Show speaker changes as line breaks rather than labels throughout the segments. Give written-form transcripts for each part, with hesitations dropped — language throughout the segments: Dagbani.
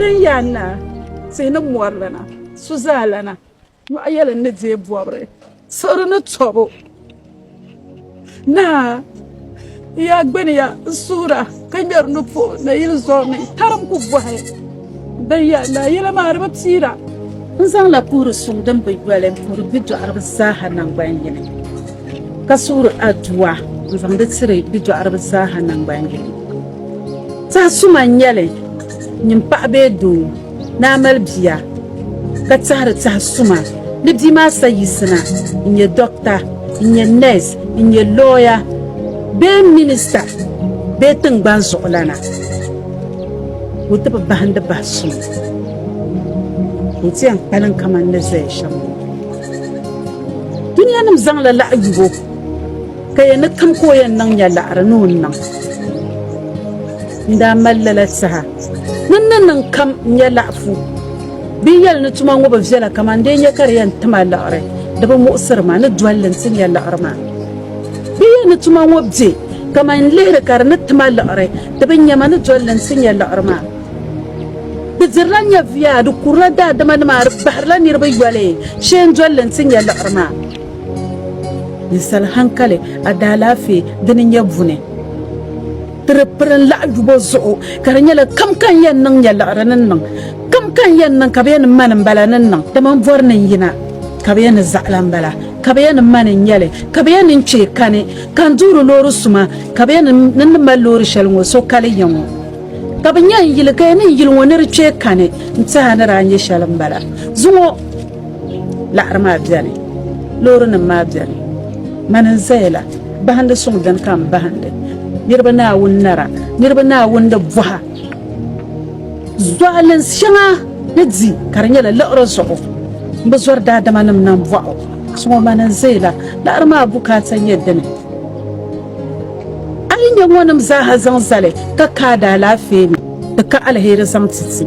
Din yaa naa, tihi ni mɔri lana, su zaa lana, nyɔɣu yɛli n ni deei bɔbiri, siɣiri ni tɔbu. Naa, n yaa gbani ya n suhira ka ŋmɛri nupuɣu nayili zuɣu ni tarim ku bɔhi. Din yaa naa, yɛla maa di bi piira.
N zaŋla puhiri suŋ din bi yoli m-puhiri bidɔɣiriba zaaha naŋgban yini, ka suhiri adua n-zaŋdi tiri bidɔɣiriba zaaha naŋgban yini. Tɛha suma n-nyɛ li, nyin paɣa bee doo, ni a mali bia, ka tɛhiri tɛha suma ni bia maa sa yiɣisina n-nyɛ dɔkta, n-nyɛ nɛs, n-nyɛ lɔya bee minista bee tiŋgbani zuɣulana, ka o ti bi bahindi bahi suma, ka o ti yɛn kpalim kaman ni zaya shɛm ŋɔ. Dunianim zaŋla laɣ yubo ka yɛn ni kam ka o yɛn niŋ nya laɣiri ni o niŋ. N daa mali lala saha ni n ni niŋ kam n-nya laɣifu bee yɛli ni tuma ŋɔ bi viɛla kaman di yɛn nyɛ ka di yɛn ti ma liɣiri, di bi muɣisiri ma ni doli li nti nya liɣiri maa. Bee yɛli ni tuma ŋɔ be kaman n lihiri ka di ni ti ma liɣiri, di bi nya ma ni doli li nti nya liɣiri maa. Di dirila nyɛviya, di kurila daadamanima, di bahirila niriba yoli shee n-doli li nti nya liɣiri maa. Ninsal hankali, a daalaafee, dini n-nyɛ buni. Ti di piri n laɣi yubo zuɣu ka di nyɛla kam ka n yɛn niŋ nya liɣiri ni niŋ, kam ka n yɛn niŋ ka bɛ yɛn ni mani m-bala ni niŋ, dama m bɔri ni n yina ka bɛ yɛn ni zaɣila m-bala, ka bɛ yɛn ni mani n-nyɛ li, ka bɛ yɛn ni n kpee kani, ka n duuri loori suma, ka bɛ yɛn ni n ni mali loori shɛli ŋɔ so kali ya ŋɔ. Ka bɛ nya n yili ka yɛn ni n yili ŋɔ ni di kpee kani, n tɛha ni daa nyɛ shɛli m-bala. Zuŋɔ laɣiri maa beni, loorinima maa beni, mani n-zaya la. Bahindi suŋ dini ka m bahindi niriba Naawuni nara, niriba Naawuni ni bɔha zualin shɛŋa ni di ka di nyɛla liɣiri zuɣu m bi zɔri daadamanim nambɔɣu suŋɔ mani n-zaya la liɣiri maa bukaata nyɛ dini. A yi nya ŋɔnim zaaha zaŋ zali ka ka a daalaafee ni, di ka aliheri zaŋ ti ti.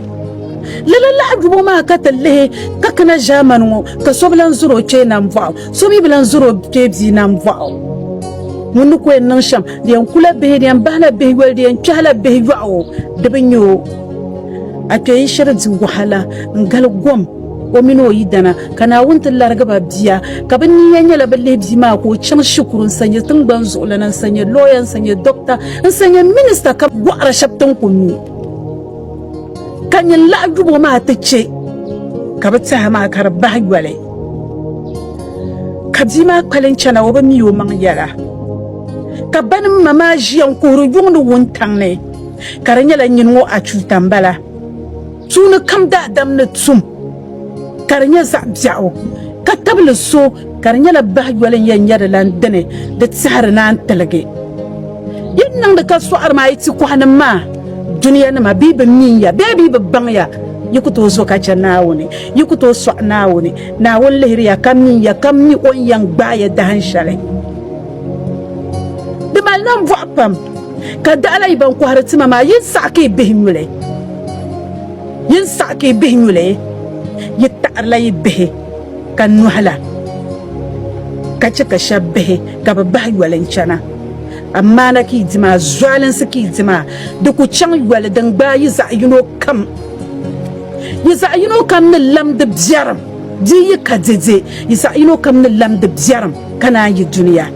Lala laɣigibo maa ka ti lihi ka kana ʒaamani ŋɔ ka so bi lan zɔr o kpee nambɔɣu. So mi bi lan zɔr o kpee bia nambɔɣu. Ŋun ni ku yɛn niŋ shɛm, di yɛn kula bihi, di yɛn bahila bihi yoli, di yɛn kpɛhila bihi yɔɣu, di bi nya o. A kpe yi shiri di wahala n-gali gom o mini o yidana, ka Naawuni ti larigi ba bia, ka bɛ nia nyɛla bɛ lihi bia maa ka o chaŋ shikuru n-sa nyɛ tiŋgbani zuɣulana, n-sa nyɛ lɔya, n-sa nyɛ dɔkta, n-sa nyɛ minista ka gɔɣira shɛba ti ni ku mi. Ka nyin laɣ yubo maa ti chɛ ka bɛ tɛha maa ka di bahi yoli. Ka bia maa kpalim chana o bi mi o maŋ yɛla. Ka ba ni ma maa ʒiya n-kuhiri yuŋ ni wuntaŋ ni, ka di nyɛla nyini ŋɔ achuuta m-bala. Tuuni kam daadam ni tum ka di nyɛ zaɣ biɛɣu, ka tabili so ka di nyɛla bahi yoli n-yɛn nyɛ di lan dini di tɛhiri naan tiligi. Yi ni niŋdi ka sɔɣiri maa yi ti kɔhinim maa dunianima bɛ yi bi mi ya bee bɛ yi bi baŋ ya, yi ku tooi zo ka chɛ Naawuni, yi ku tooi sɔɣi Naawuni. Naawuni lihiri ya ka mi ya, ka mi o ni yɛn gbaai ya dahin shɛli. Di mali nambɔɣu pam, ka daɣila yi ban kɔhiri tima maa, yi ni saɣi ka yi bihi nyu li. Yi ni saɣi ka yi bihi nyu li, yi taɣirila yi bihi ka nɔhi la, ka chɛ ka shɛb bihi ka bɛ bahi yoli n-chana. Amaana ka yi di maa, zualinsi ka yi di maa, di ku chaŋ yoli din gbaai yi zaɣ yino kam. Yi zaɣ yino kam ni lamdi biɛrim, di yi ka dɛdɛ, yi zaɣ yino kam ni lamdi biɛrim ka naan yi dunia.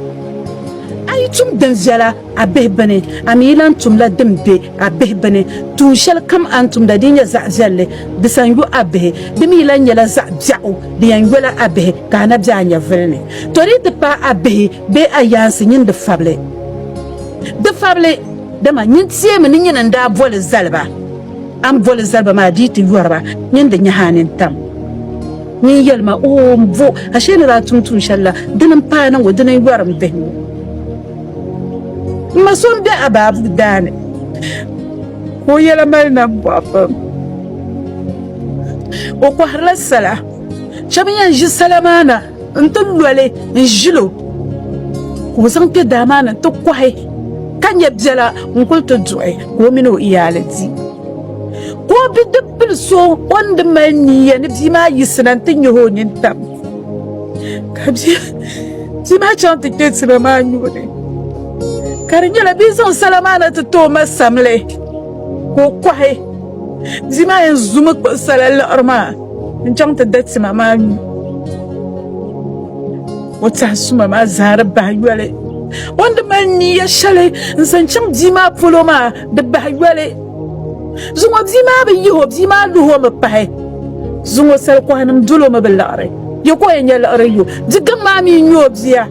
A yi tum din viɛla a bihi bini, a mi yi lan tumla din be a bihi bini. Tuun shɛli kam a ni tumda di yi nyɛ zaɣ viɛlli, di sa n-yo a bihi, di mi yi lan nyɛla zaɣ biɛɣu, di yɛn yola a bihi ka a na be a nyɛvili ni. Tɔ di yi ti paai a bihi bee a yaansi nyin di fabili. Di fabili, dama nyin teemi ni nyini n-daa boli zali ba. A ni boli zali ba maa di yi ti yɔri ba, nyin di nyahi a nintam. Nyin yɛli ma, Oo, m bo, ashee ni daa tum tuun shɛli la, dini m-paai na ŋɔ, dini n-yɔri m bihi ŋɔ. M ma so m-be a baabu daa ni, ka o yɛla mali nambɔɣu pam. O kɔhirila sala. Shɛba yɛn ʒi sala maa na nti lo li n-ʒil o, ka o zaŋ kpe daa maa ni nti kɔhi, ka nya biɛla n-kuli ti duɣi ka o mini o iyaali di. Ka o bidibbil so o ni di mali niiya ni bia maa yiɣisina nti nyɛh o nintam, ka bia maa chaŋ ti kpe tiba maa nuu ni, ka di nyɛla bɛ zaŋ sala maa na ti ti o ma samli ka o kɔhi.
Bia maa yɛn zumi kpuɣi sala liɣiri maa n-chaŋ ti da tima maa nyu. O tɛha suma maa zaa di bahi yoli. O ni di mali niya shɛli n-zaŋ chaŋ bia maa polo maa di bahi yoli. Zuŋɔ bia maa bi yihi o, bia maa luhi o mi pahi. Zuŋɔ salikɔhinim dol o mi bi liɣiri. Ya ka o yɛn nya liɣiri yo? Di gaŋ maa mi n-nyɛ o bia.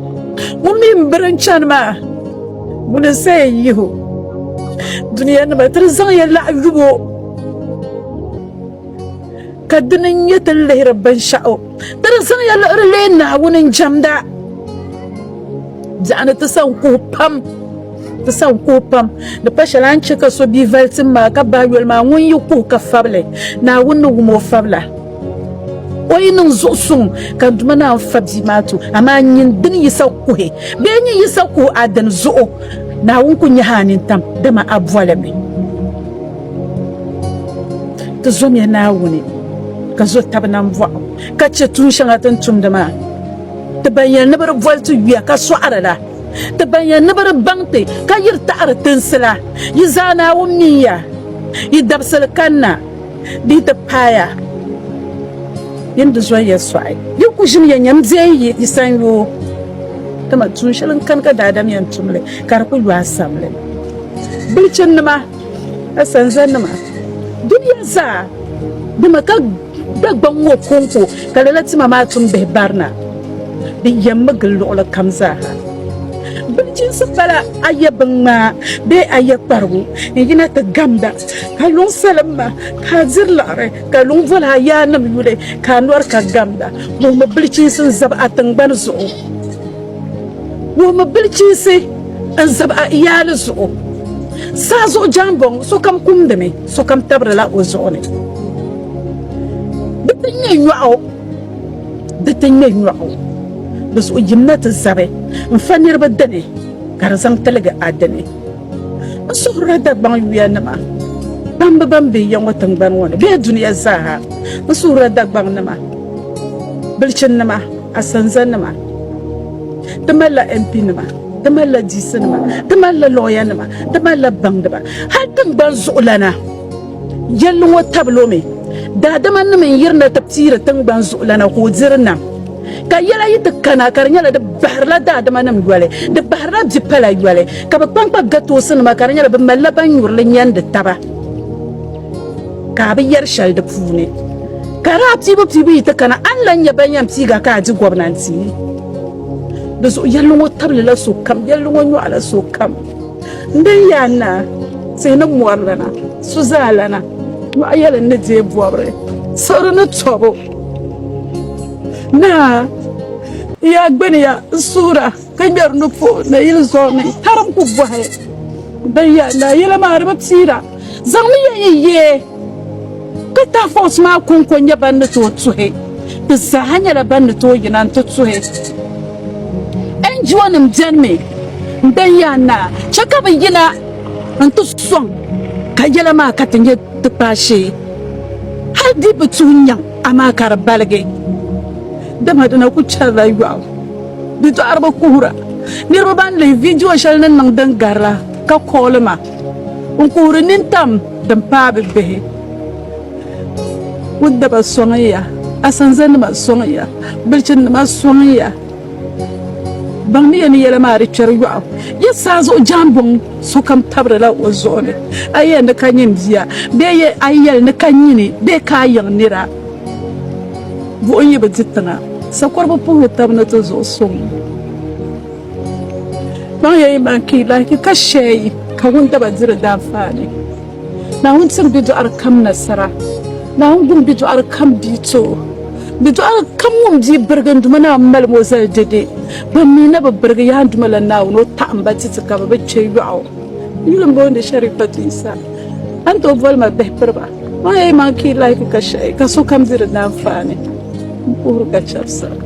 Ŋun mi m-biri n-chani maa, ŋuni n-sa yɛn yihi o? Dunianima, ti di zaŋ ya laɣ yubu ka dini n-nyɛ ti ni lihiri binshɛɣu. Ti di zaŋ ya liɣiri leei Naawuni n-jɛmda. Biɛɣuni ti sa n-kuhi pam, ti sa n-kuhi pam. Di pa shɛli a ni chɛ ka so bia vali tim maa ka bahi yoli maa, ŋun yi kuhi ka fabili, Naawuni ni wum o fabila. O yi niŋ zuɣusuŋ ka n Duuma naan fa bia maa ti o, amaa nyin dini yi sa kuhi bee nyin yi sa kuhi a dini zuɣu, Naawuni ku nyahi a nintam, dama a boli mi. Ti zomiya Naawuni ka zo tab nambɔɣu, ka chɛ tuun shɛŋa ti ni tumdi maa. Ti ban yɛli ni bɛ di boli ti yuya ka sɔɣiri la, ti ban yɛli ni bɛ di baŋ ti ka yiri taɣiri tinsi la, yi zaa Naawuni mini ya, yi dabisili kanna. Di yi ti paaya, yi ni di zɔri ya sɔɣi. Yi ku ʒini ya nyam deei yi yi sanyoo, dama tuun shɛli n-kani ka daadam yɛn tum li, ka di ku yo a samli. Bilichinnima, asanzanima, dunia zaa, dama ka Dagbaŋ ŋɔ kɔŋko ka lala tima maa tum bihi barina. Di yɛmmi gili luɣili kam zaaha. Bilichinsi pala a yɛ binŋmaa bee a yɛ kparigu n-yina ti gamda, ka luŋ salim ma ka a diri liɣiri, ka luŋ boli a yaannim yuli ka a nɔri ka gamda. Wuhimi bilichinsi n-zabi a tiŋgbani zuɣu. Wuhimi bilichinsi n-zabi a iyaali zuɣu. Saa zuɣu jambɔŋ, sokam kumdimi, sokam tabirila o zuɣu ni. Di ti ŋme nyɔɣu. Di ti ŋme nyɔɣu, di zuɣu yimna ti zabi n-fa niriba dini, ka di zaŋ tiligi a dini. N suhirila Dagbaŋ yuyanima, kpamba ban be ya ŋɔ tiŋgbani ŋɔ ni bee dunia zaaha. N suhirila Dagbaŋnima, bilichinnima, asanzanima. Ti malila MP-nima, ti malila DC-nima, ti malila lɔɔyanima, ti malila baŋdiba, hali tiŋgbani zuɣulana. Yɛlli ŋɔ tabili o mi, Daadamanim n-yirina ti piiri tiŋgbani zuɣulana ka o diri nam. Ka yɛla yi ti kana ka di nyɛla di bahirila daadamanim yoli, di bahirila bipala yoli, ka bɛ kpaŋkpa gatoosinima ka di nyɛla bɛ malila ban nyuri li nyɛndi taba, ka a bi yɛri shɛli di puuni. Ka di a piibupiibu yi ti kana, a ni lan nya ban yɛn piig a ka a di gomnanti ni. Di zuɣu yɛlli ŋɔ tabilila sokam, yɛlli ŋɔ nyɔɣila sokam. N din yaa naa, tihi ni mɔri lana, su zaa lana, nyɔɣu yɛli n ni deei bɔbiri, siɣiri ni tɔbu. Naa, yaa gbini ya n suhira ka ŋmɛri nupuɣu nayili zuɣu ni tarim ku bɔhi. N din yaa naa, yɛla maa di bi piira, zaŋmi ya yi yee ka tahi maa kɔŋko n-nyɛ ban ni tooi tuhi. Ti zaaha nyɛla ban ni tooi yina nti tuhi. NGO nim beni mi n-dan yaa naa chɛ ka bɛ yina nti sɔŋ ka yɛla maa ka ti nya di kpaashee. Hali di bi tuhi nyaŋ amaa ka di baligi dama di na ku chɛrila yɔɣu. Bidɔɣiriba kuhira niriba ban lihi viidiyo shɛli ni niŋ din garila ka kooli ma n-kuhiri nintam din paai bɛ bihi. Wundaba sɔŋ ya, asanzanima sɔŋ ya, bilichinnima sɔŋ ya. Baŋmiya ni yɛla maa di kpɛri yɔɣu. Yi saa zuɣu jambɔŋ sokam tabirila o zuɣu ni. A yɛli ni ka nyin bia bee a yɛli ni ka nyini bee ka a yiŋ nira. Buɣim yi bi di tiŋa, sakɔriba puhiri tab ni ti zuɣu suŋ. Baŋya yi man ka yi lahi ka shɛyi ka wundaba diri daanfaani. Naawuni tiri bidɔɣiri kam nasara. Naawuni gum bidɔɣiri kam bia ti o. Bidɔɣiri kam ŋun bia birigi n Duuma Naawuni malim o zali dede. Ban mi na bi birigi yaa n Duuma la Naawuni o taɣim ba ti ti ka bɛ bi kpe yɔɣu. N yuli m-booni Sharifatu Isa. A ni tooi boli ma bihi piriba. Maa ya yi maŋ ka yi like ka shɛhi ka sokam di di daanfaani. M puhiri ka chɛbisira.